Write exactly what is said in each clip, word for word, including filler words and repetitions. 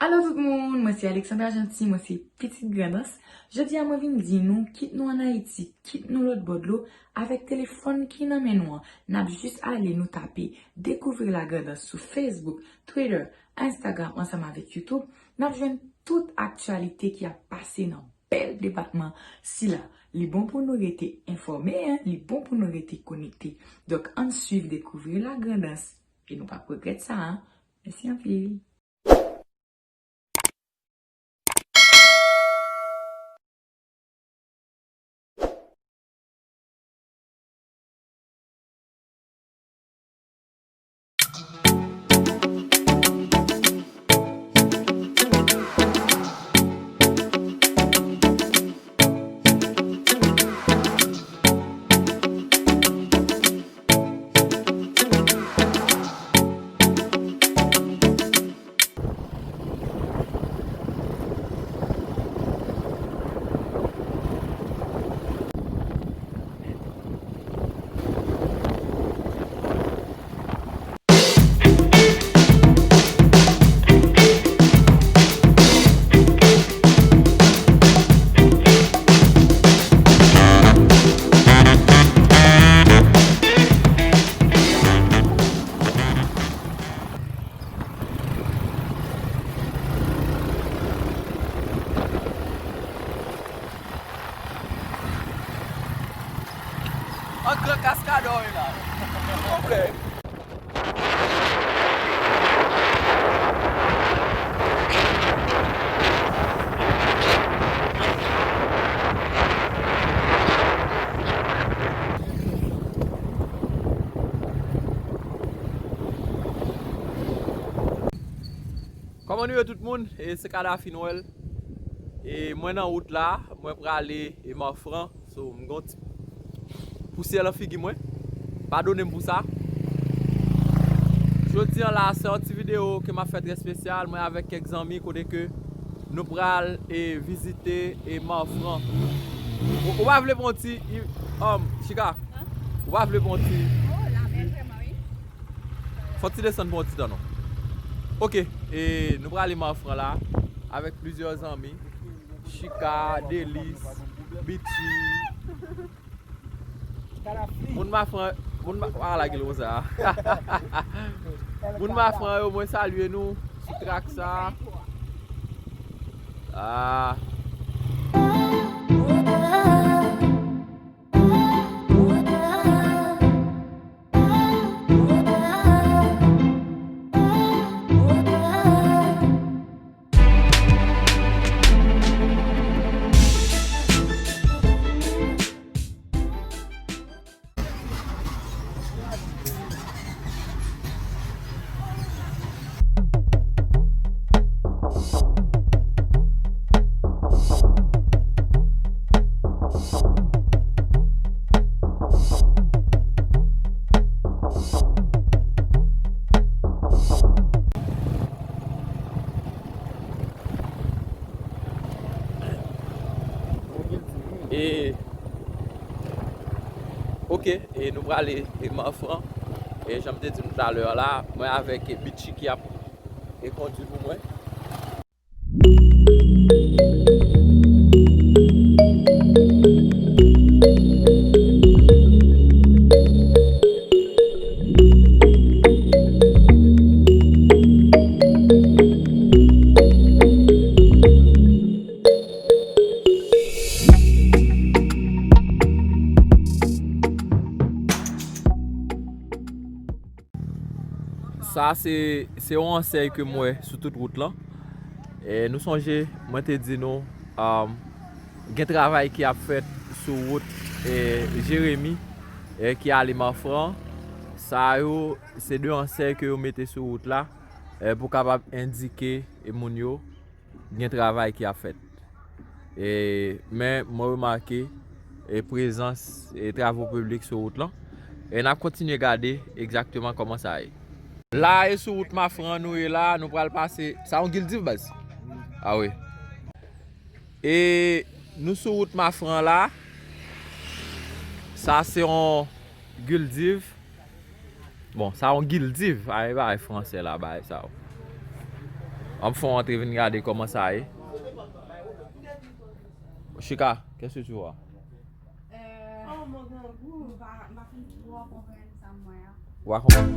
Alo tout moun, mwen se Alexandra Jeanty, mwen se pitit Grandans. Jodi a mwen vin di nou, kit nou ann Ayiti, kit nou lòtbò dlo, avèk telefòn ki nan men nou an, n ap jis ale nou tape Découvrir la Grand'Anse sou Facebook, Twitter, Instagram ansanm avèk YouTube, n ap jwenn tout aktyalite ki ap pase nan bèl depatman sila. Li bon pou nou rete enfòme, en, li bon pou nou rete konekte. Donk, ann swiv Découvrir la Grand'Anse e nou p ap regrèt sa, en. Mèsi anpil. An gran kaskadò wi la. Pwoblèm. Kòman nou ye tout moun? E se Kadafi Nwèl. E mwen nan wout la, mwen prale e Marfran. So, m gon ti pousyè nan figi mwen. Padone m pou sa. Jodi an la, se yon ti videyo ke m ap fè trè espesyal. Mwen avèk kèk zanmi kote ke nou pral e vizite e Marfran. Ou, ou pa vle pran ti, um, Chika? Ou pa vle pran ti? Oh, la bèl vrèman, wi. Fò ti desann pou yon ti tan non. Ok, e nou prale Marfran la avèk plizyè zanmi. Chika, Delis, Bitchy. Moun Mafran, moun ma, a lage l konsa. Moun Mafran yo, mwen salye nou sou trak sa. Ah. E, ok, e nou prale e Marfran. E jan m te di nou talè a la, mwen avèk Bitchy ki ap e kondui pou mwen. Sa se, se yon ansèy ke m wè sou tout wout lan. E nou sonje, mwen te di nou, um, gen travay ki ap fèt sou wout, e, Jeremi, e, ki ale Marfran. Sa yo, se de ansèy ke yo mete sou wout la, e, pou kapab endike, e, moun yo gen travay ki ap fèt. E, men mwen remake, e, prezans, e, travo piblik sou wout lan. E n ap kontinye gade egzakteman kòman sa ye. La, e sou wout Mafran nou ye la, nou pral pase. Sa yon gildiv, baz? A wi. E nou sou wout Mafran la. Sa se yon gildiv. Bon, sa yon gildiv, a, e bagay fransè la, bagay sa yo. An fè yon antre vin gade kòman sa ye. Chika, qu'est-ce que tu vois? Euh, oh, mon grangou. M pa, m pa fin twò konprann sa m wè a. Ou pa konprann?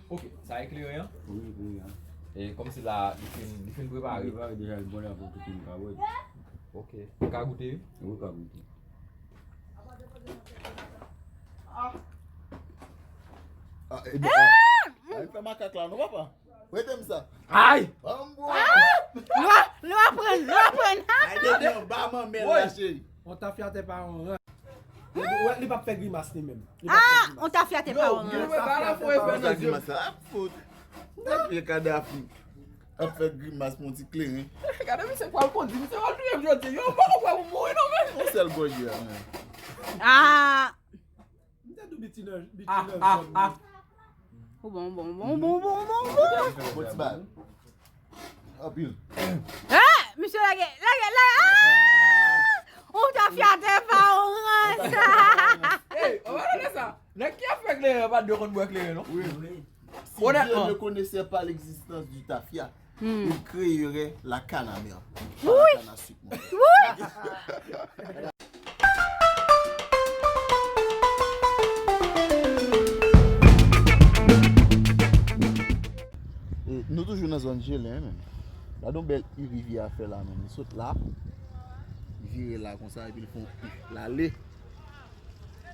Ok, sa eklere an? Wi, eklere an. E kòmsi la, li fin, li fin prepare? Li prepare deja, li bon la pou tout moun ka wè. Ok. Ou ka goute, wi? Wi, ou ka goute. Ah, e bon, ah. Ay, fè makak la, non, papa? Prete m sa. Ay! Ban m bwè. Lwa, lwa pran, lwa pran. Ay, depi anba manmèl la, cheri. On tafyatè pa on ran. Li, li, li p ap fè grimas li menm. Li p ap fè grimas. On tafyatè pa on ran. Yo, ba la fò e fè nan zye m. Sa ap fout. Tafya Kadafi. Ap fè grimas, mon ti kleren. Gade misye pral kondi, misye pral touye m jodi. Yo, m poko kwè pou mouri non, men. On sèl gòje a, men. Ah! M te di w biti nan, biti nan zòn nan. Ou bon, bon, bon, bon, bon, bon, bon. Bon ti bal. Anpil. Eh, misye lage, lage, lage. Ah! On tafyatè pa on ran sa. Hey, on va regarder ça. Nan ki afè kleren pa dwe konn bwè kleren, non? Wi. Si Dieu ne connaissait pas l'existence du tafia, il créerait la canne amère. Pas la canne à sucre, mon frère. E, nou toujou nan zòn Jelen, men. Gade yon bèl U rivyè a fè la, men. Li sot la, li vire la konsa, epi li fè yon U. L ale.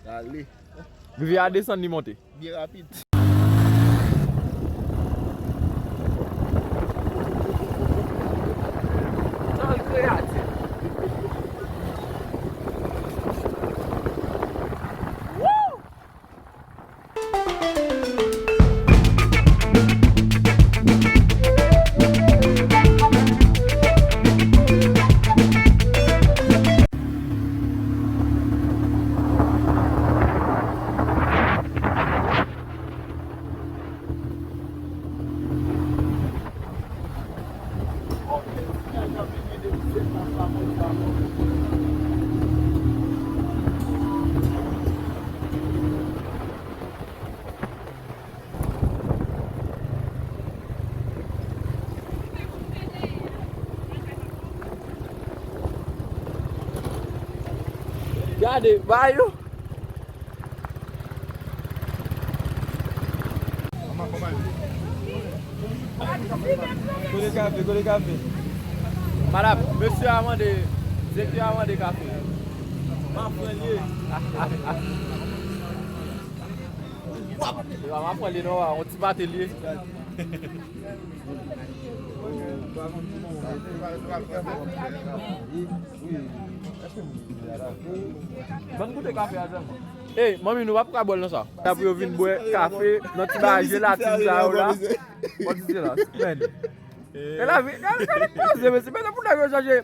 L ale. Rivyè a desann, li monte. Byen rapid. Tan kreyati. Woo! Gade, ba yo. Kote kafe, kote kafe. Madanm, mesye a mande, direktè a mande kafe. M ap pran li. Wap! Yo, m ap pran li non, yon ti batèl li ye. Bann goute kafe a sèlman. Ey, manmi, nou p ap ka bwè l nan sa. Apre yo vin bwè kafe nan ti bagay jelatin sa yo la. Pòt di se la, men. E lavi, gade, gade poze, mesye, mete pou nèg yo chanje.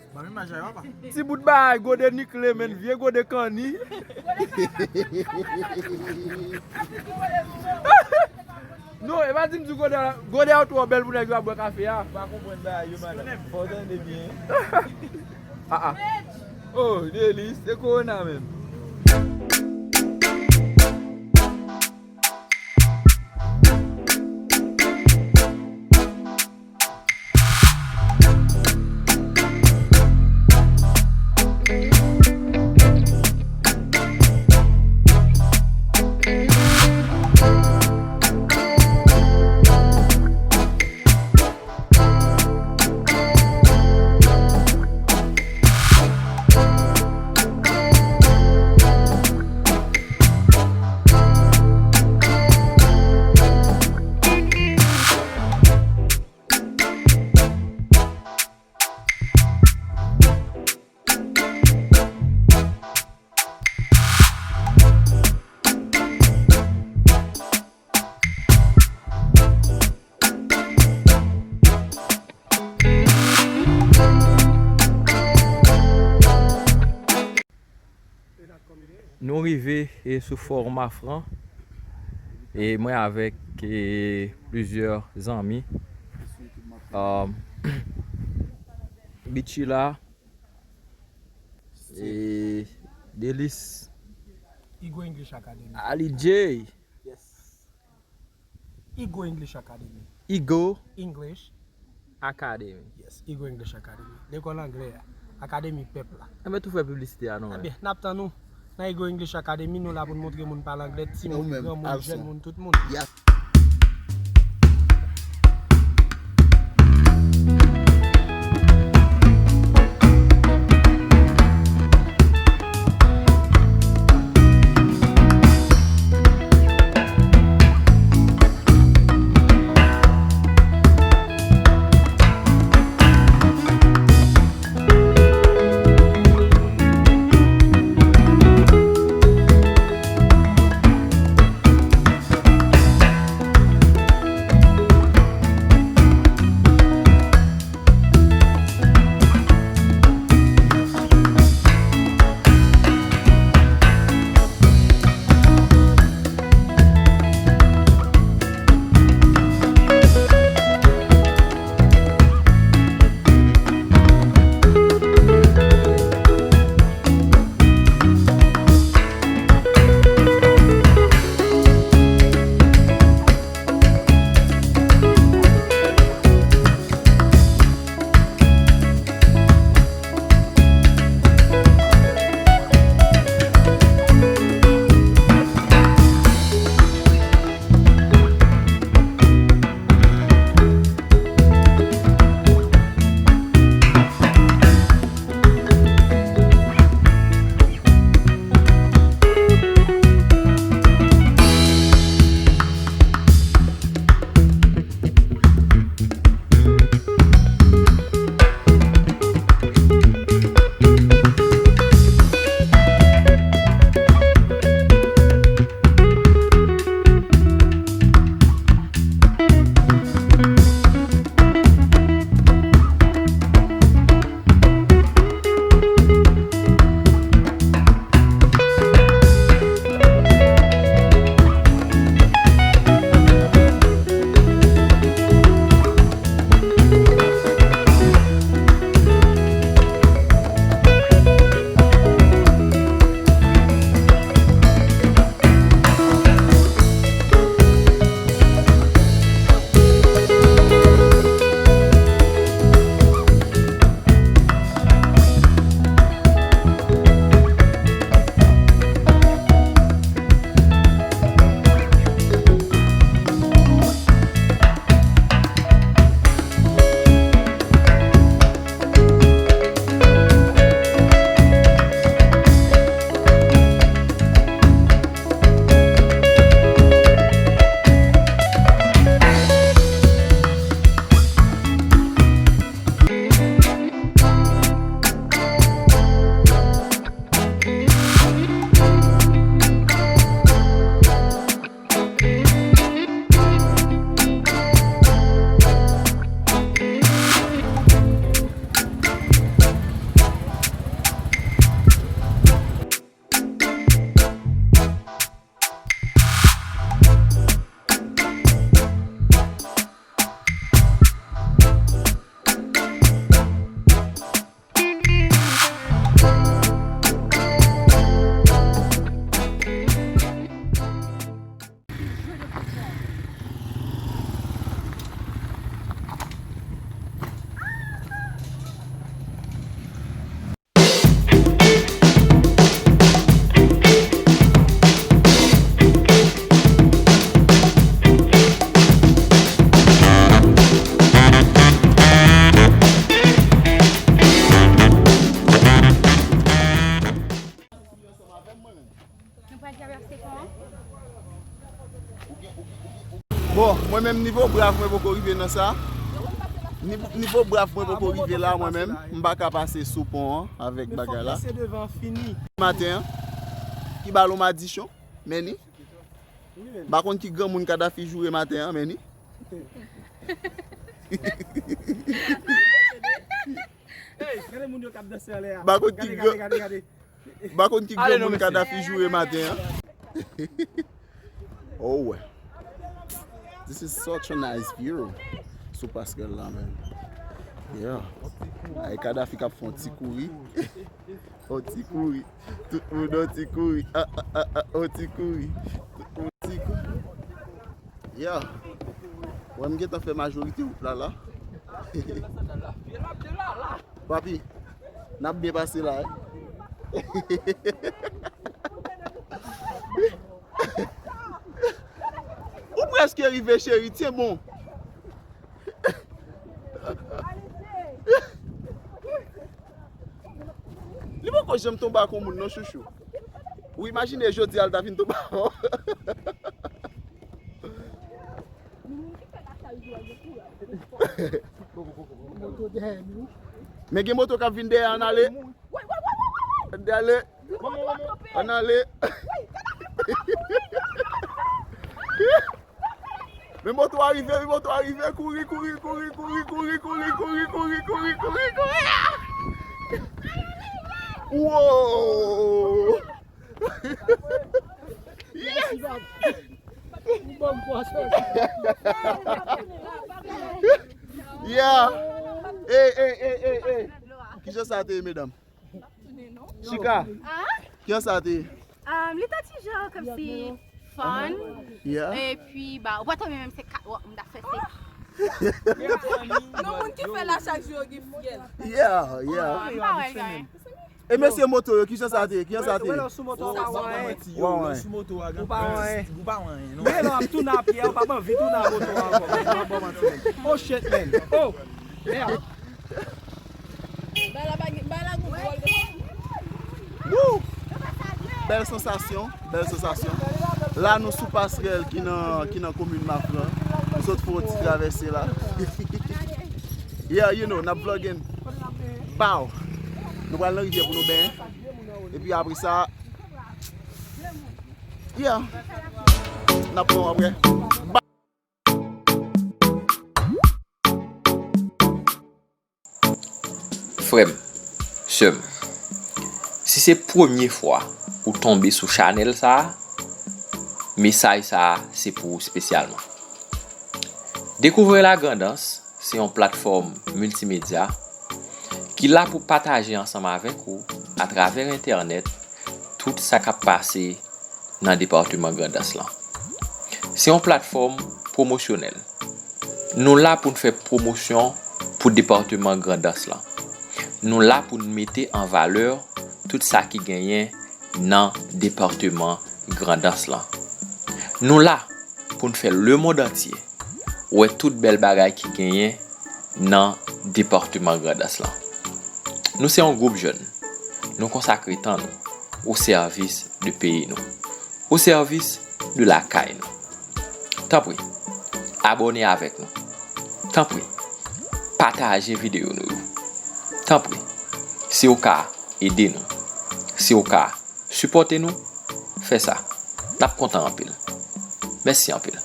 Ti bout bagay, gode nikle, men, vye gode kanni. Non, e pa di m di gode a, gode a yo twò bèl pou nèg yo ap bwè kafe a. Pa konprann bagay yo, madanm. Fò w tande byen. Ah, ah. Oh, Delis, se kowona menm. Nou rive e sou Fort Marfranc e mwen avèk e plizyè zanmi. Um, Bichila e Delis. Igo English Academy. Ali J. Yes. Igo English Academy. Igo English Academy. Yes, Igo English Academy. Lekòl anglè a. Akademi pèp la. Enben tou fè piblisite a non. Enben, n ap tann ou nan Igo English Academy, nou la pou n montre moun pale anglè, timoun, granmoun, jèn moun, tout moun. Yes. Nou pral travèse pon an. Bon, mwen menm nivo brav mwen poko rive nan sa. Ni-, nivo brav mwen poko rive la mwen menm. M pa ka pase sou pon an avèk bagay la. Maten an, ki balon madichon, men ni. M pa konn ki granmoun Kadafi joure maten an, men ni. Ey, gade moun yo k ap danse anlè a. M pa konn ki gran- gade, gade, gade. M pa konn ki granmoun Kadafi joure maten an. Oh, this is such a nice view. Sou pasrèl la, man. Yeah. Ay, Kadafi k ap fè yon ti kouri. Yon ti kouri. Tout moun yon ti kouri. Ah, ah, ah, ah, yon ti kouri. Tout moun ti kouri. Yeah. Wè, m gentan fè majorite wout la, la. Papi, n ap byen pase la, wi. Ou prèske rive, cheri, tyen bon. Li poko janm tonbe ak yon moun, non, chouchou. Ou imajine jodi a l ta vin tonbe avè w. Men gen moto k ap vin dèyè, ann ale. Ann ale. Ann ale. Men moto a rive, men moto a rive, kouri, kouri, kouri. Wow! Yes! Yeah! Ey, ey, ey, ey, ey! Kijan sa te ye, medam? Chika, kijan sa te ye? Um, li ta ti jan kòmsi fun. Yeah. Epi, ba, ou pa tande menm se kat wòk m ta fè se. Non, moun ki fè la chak jou yo gen fyèl. Yeah, yeah. M pa wè l gen anyen. E mesye moto yo, kijan sa te ye? Kijan sa te ye? Ou pa wè anyen. Ou pa wè anyen. Men lè w ap tounen a pye, ou pa anvi tounen a moto ankò. Ou pa bon manti menm. Oh shit, man. Oh. Merde. Woo! Bèl sansasyon, bèl sansasyon. La nou sou pasrèl ki nan, ki nan komin Mafran. Nou sot fè yon ti travèse la. Yeah, you know, n ap vlogging. Bow! Nou pral nan rivyè pou nou benyen. Epi apre sa, yeah. N ap pran apre. Frè m, sè m, si se premye fwa ou tonbe sou chanèl sa a, mesaj sa a se pou ou espesyalman. Découvre la Grand'Anse se yon platfòm miltimedya ki la pou pataje ansanm avèk ou, atravè entènèt, tout sa k ap pase nan depatman Grandans lan. Se yon platfòm pwomosyonèl. Nou la pou n fè pwomosyon pou depatman Grandans lan. Nou la pou n mete an valè tout sa ki genyen nan depatman Grandans lan. Nou la pou n fè lemonn antye wè tout bèl bagay ki genyen nan depatman Grandans lan. Nou se yon gwoup jèn. Nou konsakre tan nou o sèvis de peyi nou, o sèvis de lakay nou. Tanpri, abòne avèk nou. Tanpri, pataje videyo nou yo. Tanpri, si w ka ede nou, si w ka sipòte nou, fè sa. N ap kontan anpil. Mèsi anpil.